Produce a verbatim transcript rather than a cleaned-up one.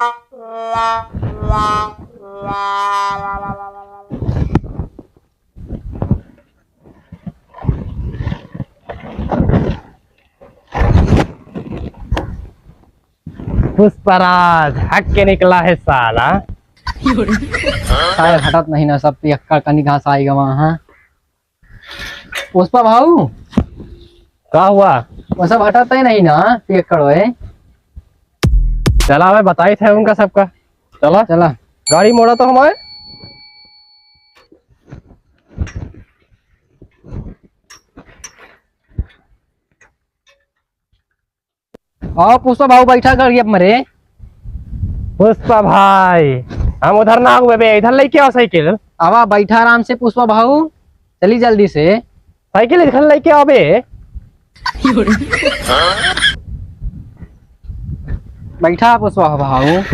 पुष्पराज हक के निकला है साला। सारे हटत नहीं ना, सब पियक्कड़ कनी घास आई गवा। हाँ, पुष्पा भाऊ, का हुआ? वो सब हटत है नहीं ना, पियक्कड़ होए। चला, मैं बताई थे उनका सबका। चला। चला। गाड़ी मोड़ा तो हमारे। आओ पुष्पा भाऊ, बैठा गाड़ी अब मरे। पुष्पा भाई, हम उधर ना हुए बे, इधर लेके आओ साइकिल। आवा, बैठा आराम से पुष्पा भाऊ, चली जल्दी से। साइकिल इधर लेके आओ बे। बैठा पुष्पा भाऊ।